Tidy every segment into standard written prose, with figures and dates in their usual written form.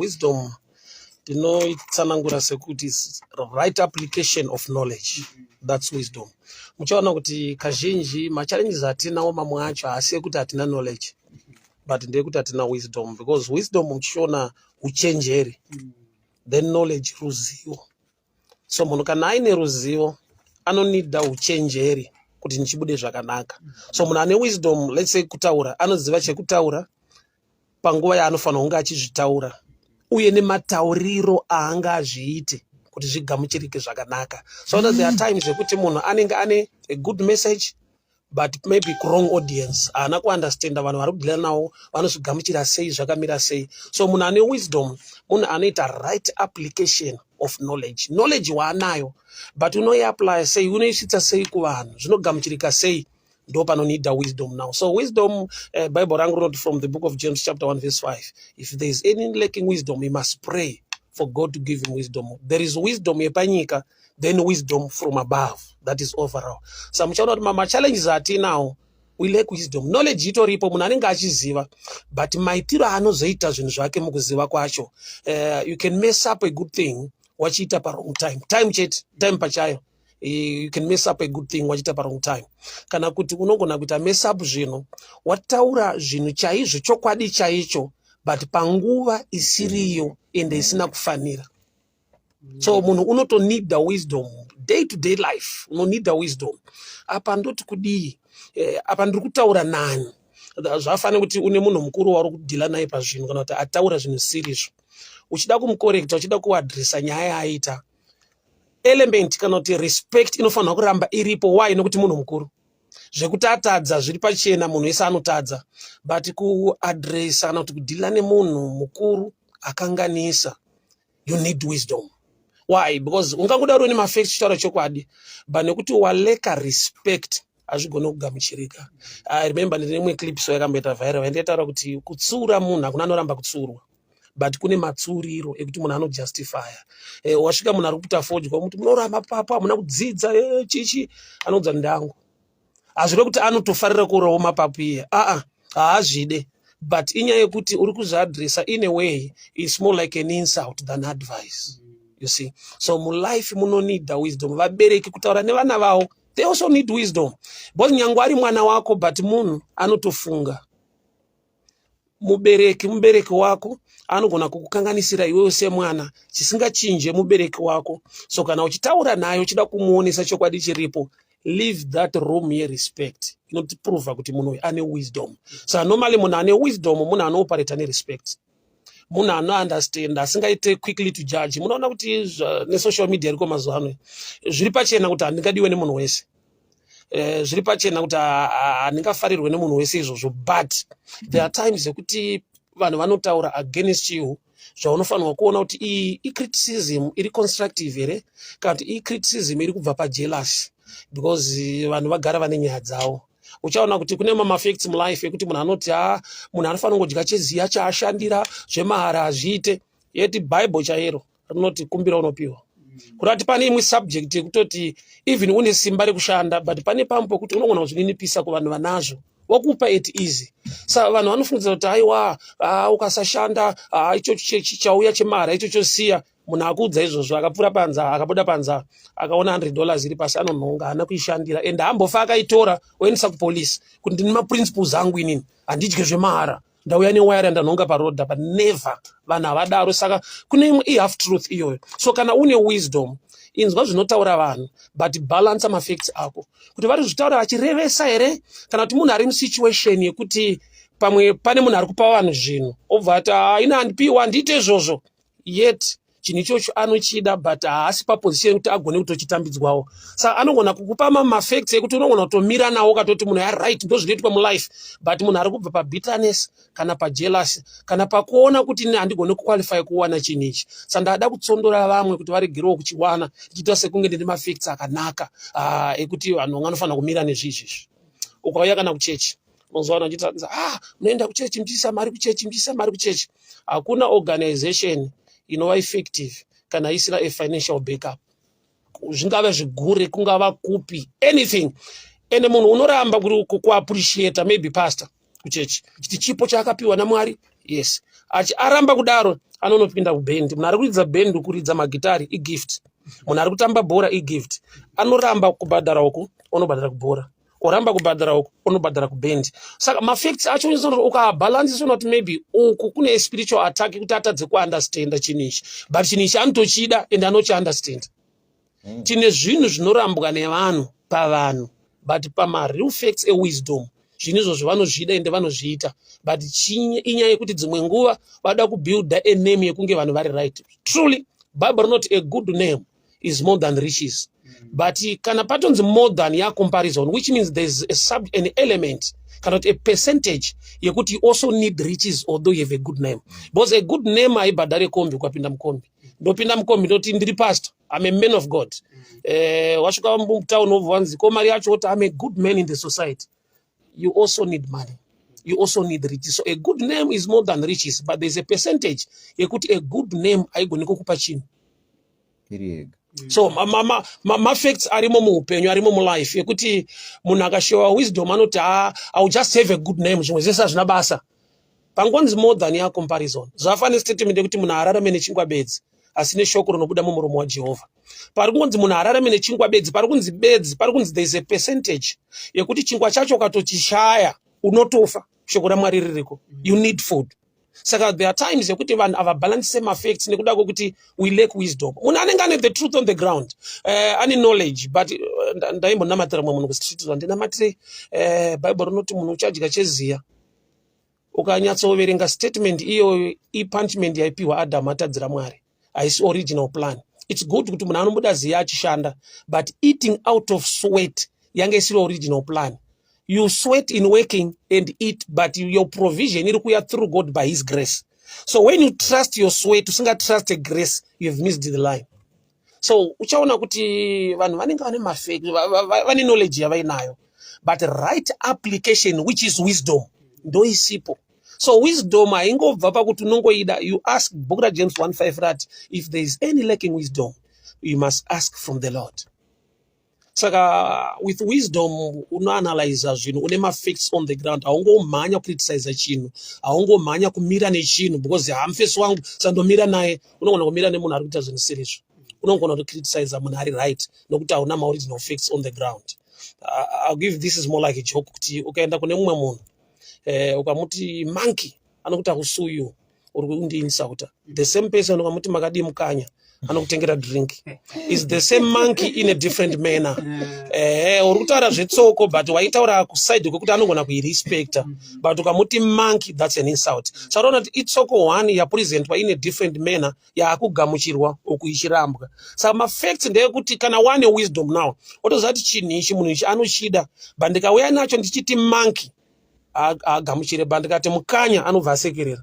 Wisdom ndinoitsanangura sekuti is right application of knowledge. That's wisdom. Muchaona kuti kazhinji machallenges atinawo mamwe acho haasi ekuti hatina knowledge, but ndeyekuti hatina wisdom, because wisdom muchiona uchenjeri, then knowledge ruzivo. So munhu kana aine ruzivo anonida uchenjeri kuti ndichibude zvakanaka. So munhu ane wisdom, let's say kutaura, anoziva chekutaura panguva yaanofanira kunge achizvitaura uye nematauriro aanga azviite kuti zvigamuchirike zvakanaka. So there are times yekuti munhu anenge ane a good message, but maybe wrong audience, haana kuunderstanda vanhu vari kudeala navo vanozvigamuchira sei, zvakamira sei. So munhu ane wisdom munhu anoita right application of knowledge. Knowledge waanayo, but unoiapply sei, unoisvitsa sei kuvanhu, zvinogamuchirika sei, ndo panonida wisdom now. So wisdom, Bible rangu rinoti from the book of James chapter 1 verse 5, if there is any lacking wisdom, he must pray for God to give him wisdom. There is wisdom yepanyika, then wisdom from above, that is overall. So muchaona kuti machallenges atinawo, we lack wisdom. Knowledge itoripo, munhu anenge achiziva, but maitiro aanozoita zvinhu zvake mukuziva kwacho, you can mess up a good thing wachiita pawrong time. Time chete, time pachayo. You can mess up a good thing wachiita pawrong time, kana kuti unogona kuita mess up zvinhu, wataura zvinhu chaizvo, chokwadi chaicho, but panguva isiriyo ende isina kufanira. So munhu unotonida wisdom day to day life, unonida wisdom. Apa ndoti kudii? Apa ndiri kutaura nani? Zvafanira kuti une munhu mukuru wauri kudeala naye pazvinhu, kana kuti ataura zvinhu zisirizvo, uchida kumucorrecta, uchida kuaddressa nyaya yaaita, element kana kuti respect inofanirwa kuramba iripo. Why? Nokuti munhu mukuru. Zvekuti atadza zviri pachena, munhu wese anotadza, but kuaddressa kana kuti kudeala nemunhu mukuru akanganisa, you need wisdom. Why? Because ungangoda uri nemafacts, uchitaura chokwadi, but nekuti walacka respect, hazvigoni kugamuchirika. I remember ndine imwe clip so yakamboita viral, yandaitaura kuti kutsiura munhu, hakuna anoramba kutsiurwa, but kune matsuriro ekuti munhu anojustifya. Wasvika munhu ari kuputa fodya, muti munoramba papo, hamuna kudzidza, chichi anoudza ndangu. Hazvire kuti anotofarira kuurawo mapapu iye, aa, haazvide, but inyaya yekuti uri kuzviaddressa in a way is more like an insult than advice, you see. So mulife munonida wisdom. Vabereki kutaura nevana vavo, they also need wisdom, because nyange ari mwana wako, but munhu anotofunga. Mubereki, mubereki wako anogona kukukanganisira iwewe semwana, chisingachinje mubereki wako. So kana uchitaura naye, uchida kumuonesa chokwadi chiripo, leave that room yerespect. Inotiprova kuti munhu uyu ane wisdom. So normally munhu ane wisdom munhu anooperata nerespect, munhu anounderstand, asingaite quickly to judge. Munoona kuti nesocial media iriko mazuva ano, zviri pachena kuti handingadiwe nemunhu wese. Zviri pachena kuti handingafarirwe nemunhu wese izvozvo, but there are times yekuti vanhu vanotaura against you, zvaunofanirwa kuona kuti iyi icriticism iri constructive here, kana kuti icriticism iri kubva pajealous, because vanhu vagara vane nyaya dzavo. Uchaona kuti kune mamafacts mulife ekuti munhu anoti, ha, munhu anofanira kungodya cheziya chaashandira, zvemahara hazviite. Yeti Bible chairo rinoti kumbira unopiwa. Kurati pane imwe subject yekutoti even une simba rekushanda, but pane pamwe pokuti unogona kuzvininipisa kuvanhu vanazvo, vokupa it easy. Saka vanhu vanofungidzira kuti aiwa, ukasashanda, ichocho chauya chemahara ichocho siya. Munhu akuudza izvozvo, akapfuura panza, akabuda panza, akaona $100 iri pasi, anonhonga, haana kuishandira, ende haambofa akaitora oendesa kupolisi kuti ndine maprinciples angu, inini handidye zvemahara, ndauya newaya ndanhonga paroad apa. Never, vanhu havadaro. Saka kune imwe ihalf truth iyoyo. So kana une wisdom, inzwa zvinotaura vanhu, but balance mafacts ako kuti vari zvitaura vachirevesa here, kana kuti munhu ari musituation yekuti pamwe pane munhu ari kupa vanhu zvinhu, obva ati, "Haina, handipiwa, handiite izvozvo," yet chinhu ichocho anochida, but haasi paposition yekuti agone kutochitambidzwawo. Saka anogona kukupa mamafacts ekuti unogona kutomira nawo, ukatoti munhu aright, ndo zvinoitwa mulife, but munhu ari kubva pabitterness kana pajealous kana pakuona kuti ini handigoni kuqualify kuwana chinhu ichi, saka ndada kutsondora vamwe kuti varegerewo kuchiwana, ichiita sekunge ndine mafacts akanaka ekuti vanhu vanofanira kumira nezvizvizvi. Ukauya kana kuchechi, unozowana uchiti, "Ah, munoenda kuchechi muchiisa mari kuchechi, muchiisa mari kuchechi." Hakuna organization inova effective kana isina a financial backup, zvingava zvigure, kungava kupi, anything. Ende munhu unoramba kuappreciata maybe pastor kuchechi, chiti chipo chaakapiwa naMwari, yes. Achi aramba kudaro, anonopinda kubhendi. Munhu ari kuridza bhendi, kuridza magitari igift. Munhu ari kutamba bhora igift. Anoramba kubhadhara uku, onobhadhara kubhora, oramba kubhadhara uku, onobhadhara kubhendi. Saka mafacts acho ukabhalansisa, unoti maybe uku kune spiritual attack kuti atadze kuunderstanda chinhu ichi, but chinhu ichi anotochida and anochiunderstand. Tine zvinhu zvinorambwa nevanhu pavanhu, but pamareal facts ewisdom, zvinhu izvozvo vanozvida ende vanozviita. But inyaya yekuti dzimwe nguva vada kubuilda a name yekunge vanhu vari right. Truly, Bible rinoti a good name is more than riches, but kana patonzi more than, yacomparison, which means there's a sub, an element kana kuti a percentage yekuti you also need riches although you have a good name, because a good name haibhadhare kombi. Ukapinda mukombi, ndopinda mukombi, ndoti ndiri pastor, I'm a man of God. Wasvika mutown, wobva wanzi, "Ko mari yacho?" Woti, "I'm a good man in the society." You also need money, you also need riches. So a good name is more than riches, but there's a percentage yekuti a good name haigoni kukupa chinhu iri yega. So mafacts arimo muupenyu, arimo mulife, yekuti munhu akashewa wisdom anoti, "Ah, I will just have a good name, zvimwe zvese hazvina basa." Pangonzi more than, yacomparison. Zvafane statement yekuti munhu ararame nechingwa bedzi, asi neshoko rinobuda mumuromo waJehovha. Pari kungonzi munhu ararame nechingwa bedzi, pari kunzi bedzi, pari kunzi there is a percentage yekuti chingwa chacho ukatochishaya unotofa. Shoko raMwari ririko, you need food. Saka there are times yekuti vanhu havabalancise mafacts nekuda kwekuti we lack wisdom. Munhu anenge ane the truth on the ground, ane knowledge, but ndaimbonamatira mumwe munhu kustreet, ndinamatirei, Bible rinoti munhu uchadya cheziya. Ukanyatsoverenga statement iyoyo, ipunishment yaipiwa Adamu atadzira Mwari, haisi original plan. It's good kuti munhu anobuda ziya achishanda, but eating out of sweat yange isiri original plan. You sweat in working and eat, but your provision iri kuuya through God by his grace. So when you trust your sweat, usingatrust grace, you have missed the line. So uchaona kuti vanhu vanenge vane mafake, vane knowledge yavainayo, but right application, which is wisdom, ndoisipo. So wisdom haingobva pakuti unongoida. You ask. Bhuku raJames 1:5 rati, "If there is any lacking wisdom, you must ask from the Lord." Saka with wisdom unoanalyza zvinhu, une mafacts on the ground. Haungomhanya kucriticiza chinhu, haungomhanya kumira nechinhu because hamufesi wangu, sandomira naye. Unogona kumira nemunhu ari kuita zvinhu sirizvo, unogona kutocriticiza munhu ari right nokuti hauna maoriginal facts on the ground. I'll give, this is more like a joke, kuti ukaenda kune mumwe munhu, ukamuti monkey, anokuti akusuyu, uri kundiinsulta. The same person, ukamuti makadii mukanya, anokutengera drink. Is the same monkey in a different manner. Uri kutaura zvetsoko, but waitaura kuside kwekuti anogona kuirespecta, but ukamuti monkey, that's an insult. Saka unoona kuti itsoko one yapresentwa in a different manner, yaakugamuchirwa uku ichirambwa. Saka mafacts ndeyekuti kana wane wisdom now, otoziva kuti chinhu ichi, munhu ichi anochida, but ndikauya nacho ndichiti monkey, haagamuchire, but ndikati mukanya, anobva asekerera,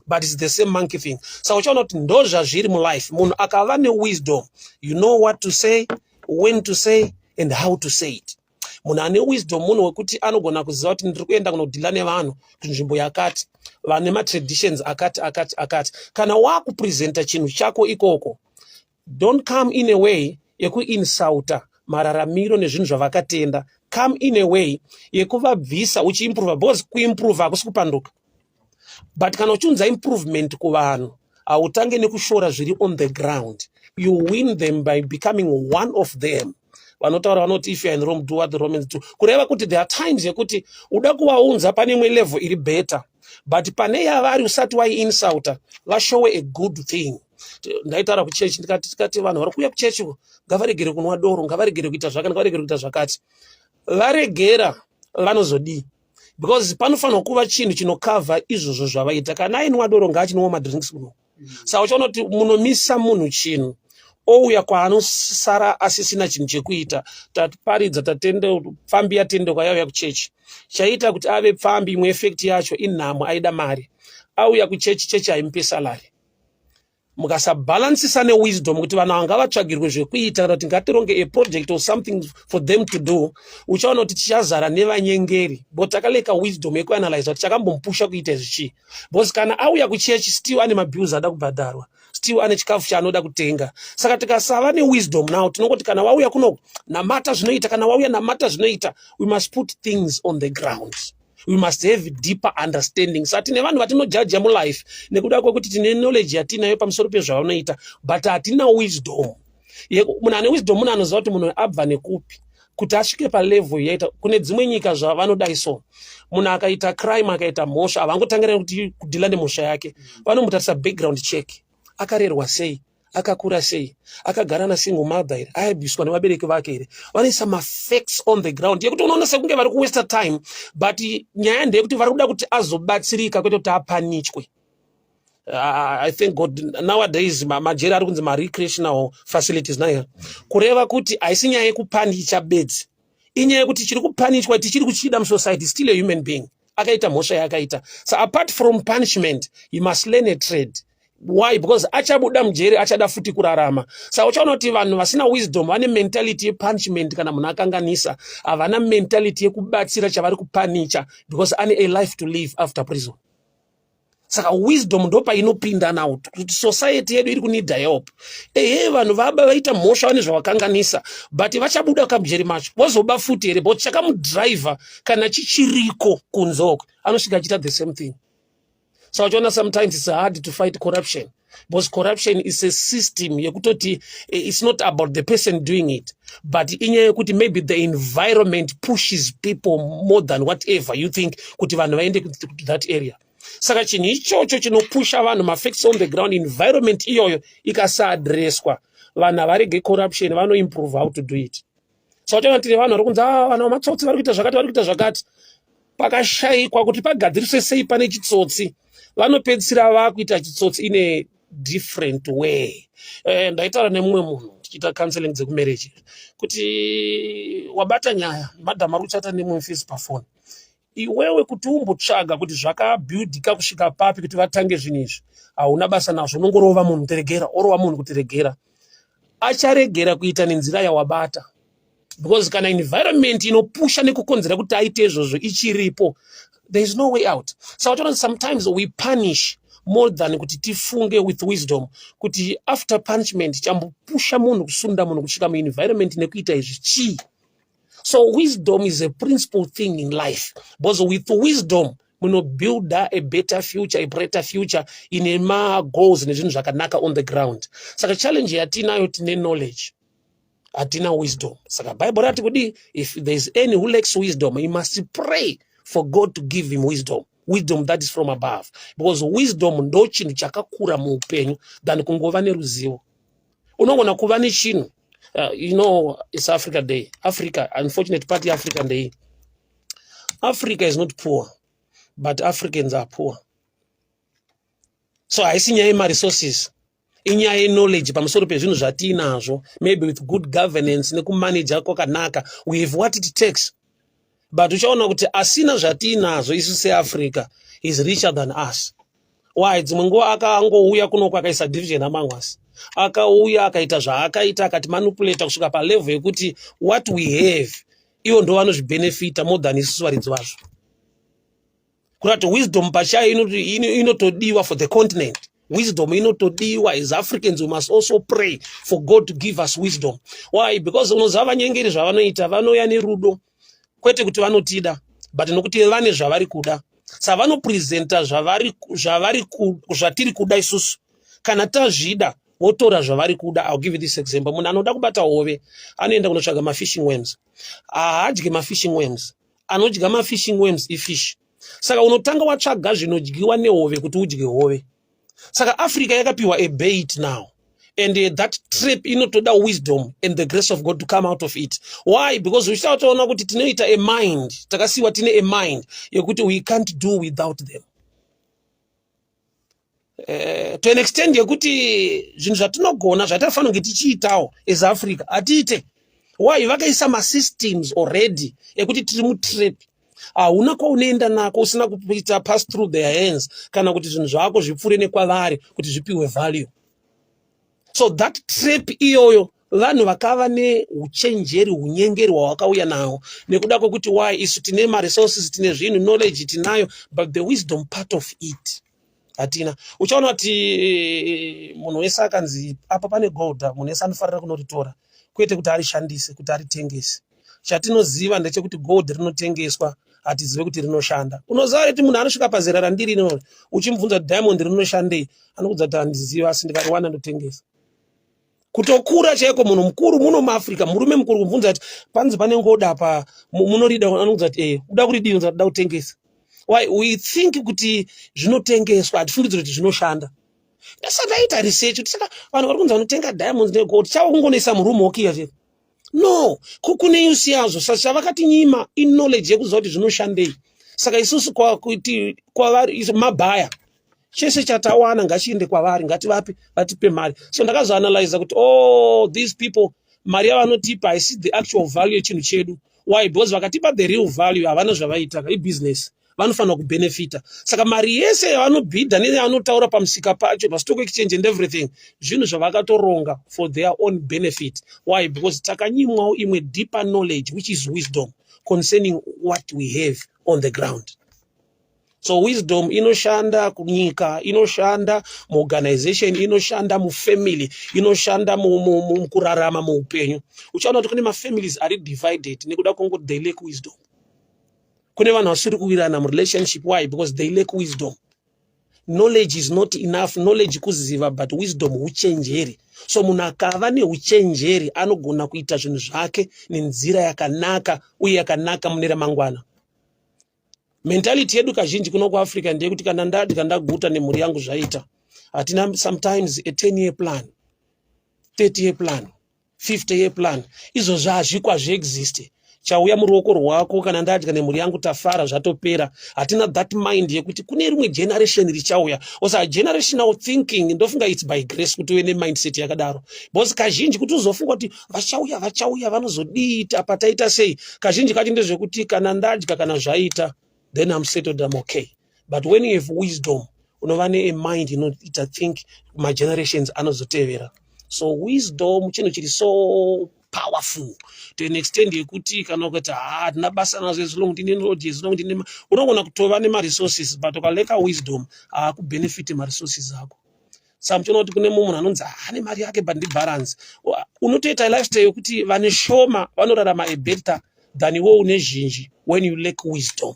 but it's the same monkey thing. Saka uchaona kuti ndo zvazviri mulife. Munhu akava newisdom, you know what to say, when to say and how to say it. Munhu ane wisdom munhu wekuti anogona kuziva kuti ndiri kuenda kunodeala nevanhu kunzvimbo yakati, vane matraditions akati akati akati. Kana wakupresenta chinhu chako ikoko, don't come in a way yekuinsulta mararamiro nezvinhu zvavakatenda. Come in a way yekuvabvisa uchiimprova, because kuimprova hakusi kupanduka. But kana uchiunza improvement kuvanhu, hautange nekushora zviri on the ground. You win them by becoming one of them. Vanotaura vanoti, "If you are in Rome, do what the Romans do." Kureva kuti there are times yekuti uda kuvaunza pane imwe level iri better, but pane yavari usati waiinsulta, vashowe a good thing. Ndaitaura kuchechi, ndikati, tikati vanhu vari kuuya kuchechi ngavaregere kunwa doro, ngavaregere kuita zvakati, ngavaregere kuita zvakati. Varegera, vanozodii? Because panofanirwa kuva chinhu chinokavha izvozvo zvavaita. Kana ainwa doro, ngaachinwa madrinks kuno. Saka uchaona kuti munomisa munhu chinhu, ouya kwaanosara asisina chinhu chekuita. Taparidza, tatende, pfambi yatendekwa, yauya kuchechi. Chaita kuti ave pfambi, imwe effect yacho inhamo, aida mari. Auya kuchechi, chechi haimupe salary. Mukasabhalansisa newisdom kuti vanhu ava ngavatsvagirwe zvekuita, kana kuti ngatironge a project or something for them to do, uchaona kuti tichazara nevanyengeri, but takalacka wisdom yekuanalyza kuti chakambomupusha kuita izvi chii. Because kana auya kuchechi, still ane mabills ada kubhadharwa, still ane chikafu chaanoda kutenga. Saka tikasava newisdom now, tinongoti kana wauya kuno, namata zvinoita, kana wauya, namata zvinoita. We must put things on the ground. We must have deeper understanding. Sa tine vanhu vatinojaja mulife nekuda kwekuti tine knowledge yatinayo pamusoro pezvavanoita, but hatina wisdom. Munhu ane wisdom munhu anoziva kuti munhu abva nekupi kuti asvike palevel yaita. Kune dzimwe nyika zvavanodai, so munhu akaita crime, akaita mhosva, havangotangira kuti kudeala nemhosva yake. Vanombotarisa background check: akarerwa sei, akakura sei, akagara nasingle mother here, aibviswa nevabereki vake here. Vanoisa mafacts on the ground yekuti unoona sekunge vari kuwaster time, but nyaya ndeyekuti vari kuda kuti azobatsirika, kwete kuti apunishwe. I thank God nowadays majeri ari kunzi marecreational facilities nayo, kureva kuti haisi nyaya yekupunisha bedzi, inyaya yekuti chiri kupunishwa tichiri kuchida musociety. Still a human being akaita mhosva yaakaita. So apart from punishment, he must learn a trade. Why? Because achabuda mujeri achada futi kurarama. Saka uchaona kuti vanhu vasina wisdom vane mentality yepunishment. Kana munhu akanganisa, havana mentality yekubatsira chavari kupunisha, because ane a life to live after prison. Saka wisdom ndo painopinda now, kuti society yedu iri kuneeda help. Ehe, vanhu vaba, vaita mhosva, vane zvavakanganisa, but vachabuda kamujeri macho vozoba futi here? But chakamudhiraivha kana chichiriko kunze uko, anosvika achiita the same thing. So uchiona sometimes it's hard to fight corruption, because corruption is a system yekutoti it's not about the person doing it, but inyaya yekuti maybe the environment pushes people more than whatever you think kuti vanhu vaende to that area. Saka chinhu ichocho chinopusha vanhu, mafacts on the ground, environment iyoyo ikasaadreswa, vanhu havarege corruption, vanoimprove how to do it. Saka uchaona tine vanhu vari kunzi, "Ah, vanhu vamatsotsi, vari kuita zvakati, vari kuita zvakati." Pakashayikwa kuti pagadziriswe sei pane chitsotsi, vanopedzisira vakuita chitsotsi in a different way. Ndaitaura nemumwe munhu tichiita counseling dzekumarriage kuti wabata nyaya, madhamu ari kuchata nemumwe mufesi pafoni. Iwewe kuti umbotsvaga kuti zvakabuildika kusvika papi kuti vatange zvinhu izvi, hauna basa nazvo. Unongorova munhu kuregera, orova munhu kuti regera, acharegera kuita nenzira yawabata, because kana environment inopusha nekukonzera kuti aite izvozvo ichiripo, there is no way out. Saka toona sometimes we punish more than kuti tifunge with wisdom kuti after punishment, chambopusha munhu, kusunda munhu kusvika muenvironment nekuita izvi chii? So wisdom is a principal thing in life, because with wisdom munobuilda a better future, a brighter future ine magoals nezvinhu zvakanaka on the ground. Saka challenge yatinayo, tine knowledge, hatina wisdom. Saka Bible rati kudi, if there is any who lacks wisdom, he must pray for God to give him wisdom, wisdom that is from above, because wisdom ndo chinhu chakakura muupenyu than kungova neruzivo. Unogona kuva nechinhu. It's Africa Day. Africa, unfortunate part yeAfrica ndei, Africa is not poor, but Africans are poor. So haisi nyaya yemaresources, inyaya yeknowledge pamusoro pezvinhu zvatiinazvo. Maybe with good governance nekumanaja kwakanaka, we have what it takes, but uchaona kuti asina zvatiinazvo isu seAfrica is richer than us. Why? Dzimwe nguva akangouya kunoko, akaisa division among us, akauya akaita zvaakaita, akati manipulata kusvika palevel yekuti what we have, ivo ndo vanozvibenefita more than isusu varidzi vazvo. Kurati wisdom pachayo inotodiwa for the continent. Wisdom inotodiwa. As Africans, we must also pray for God to give us wisdom. Why? Because unoziva vanyengeri zvavanoita, vanouya nerudo, kwete kuti vanotida, but nokuti vane zvavari kuda. Saka vanopresenta zvatiri kuda isusu. Kana tazvida, votora zvavari kuda. I'll give you this example. Munhu anoda kubata hove anoenda kunotsvaga mafishing worms. Haadyi mafishing worms, anodya mafishing worms ifish. Saka unotanga watsvaga zvinodyiwa nehove kuti udye hove. Saka Africa yakapiwa a bait now, and that trap inotoda wisdom and the grace of God to come out of it. Why? Because uchatoona kuti tinoita a mind, takasiyiwa tine a mind yekuti we can't do without them, to an extent yekuti zvinhu zvatinogona, zvatafanira kunge tichiitawo as Africa, hatiite. Why? Vakaisa masystems already ekuti tiri mutrap. Hauna kwaunoenda nako usina kuita pass through their hands, kana kuti zvinhu zvako zvipfuure nekwavari kuti zvipiwe value. So that trap iyoyo, vanhu vakava neuchenjeri, unyengeri hwavakauya nawo, nekuda kwekuti why? Isu tine maresources, tine zvinhu, knowledge tinayo, but the wisdom part of it hatina. Uchaona kuti munhu wese akanzi apa pane gold, munhu wese anofarira kunoritora, kwete kuti arishandise, kuti aritengese. Chatinoziva ndechekuti gold rinotengeswa. Hatizive kuti rinoshanda. Unoziva reti munhu anosvika pazera randiri ino, uchimubvunza kuti diamond rinoshandei, anokudza kuti handiziva, asi ndikariwana ndotengesa. Kutokura chaiko, munhu mukuru muno muAfrica, murume mukuru, kumubvunza kuti panzi pane ngoda pa munorida, anokudza kuti uda kuridii? Unza kuda kutengesa. Why we think kuti zvinotengeswa? Hatifungidziri kuti zvinoshanda. Ndasati ndaita research kuti saka vanhu vari kunzi vanotenga diamonds negold, chavo kungonoisa muroom wokiya chete? No, kune use yazvo. Saka chavakatinyima iknowledge yekuziva kuti zvinoshandei. Saka isusu kuti kwavari mabhaya, chese chatawana ngachiende kwavari, ngativape, vatipe mari. So ndakazoanalyza kuti, oh, these people, mari yavanotipa haisi the actual value yechinhu chedu. Why? Because vakatipa the real value, havana zvavaita, ibusiness, vanofanira kubenefita. Saka mari yese yavanobhidha neyavanotaura pamusika pacho, pastock exchange and everything, zvinhu zvavakatoronga for their own benefit. Why? Because takanyimwawo imwe deeper knowledge, which is wisdom concerning what we have on the ground. So wisdom inoshanda kunyika, inoshanda muorganization, inoshanda mufamily, inoshanda mukurarama muupenyu. Uchaona kuti kune mafamilies ari divided nekuda kwongoti they lack wisdom. Kune vanhu vasiri kuwirana murelationship. Why? Because they lack wisdom. Knowledge is not enough. Knowledge kuziva, but wisdom uchenjeri. So munhu akava neuchenjeri anogona kuita zvinhu zvake nenzira yakanaka uye yakanaka mune ramangwana. Mentality yedu kazhinji kuno kuAfrica ndeyekuti kana ndadya, ndaguta nemhuri yangu, zvaita. Hatina sometimes a 10 year plan, 30 year plan, 50 year plan. Izvozvo hazviko, hazviexiste. Chauya muruoko rwako, kana ndadya nemhuri yangu, tafara, zvatopera. Hatina that mind yekuti kune rimwe generation richauya. Osa generational thinking, ndofunga it's by grace kuti uve nemindset yakadaro, because kazhinji kuti uzofunga kuti vachauya, vachauya vanozodiita pataita sei, kazhinji kacho ndezvekuti kana ndadya, kana zvaita, then I'm settled, I'm okay. But when you have wisdom, unova nemind inoita think magenerations anozotevera. So wisdom chinhu chiri so powerful to an extent yekuti kana ukati, "Ha, hatina basa nazvo, as long ndine knowledge, as long ndine," unogona kutova nemaresources, but ukalacka wisdom, haakubenefiti maresources ako. Saka muchiona kuti kune mumwe munhu anonzi ane mari yake, but ndibalance, unotoita lifestyle yekuti vane shoma vanorarama a better than iwe une zhinji when you lack wisdom.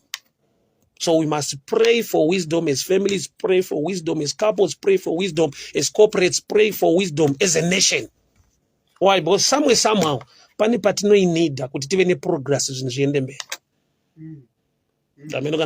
So we must pray for wisdom as families, pray for wisdom as couples, pray for wisdom as corporates, pray for wisdom as a nation. Why? Because somewhere, somehow, pane patinoinida kuti tive neprogress, zvinhu zviende mberi. Ameno.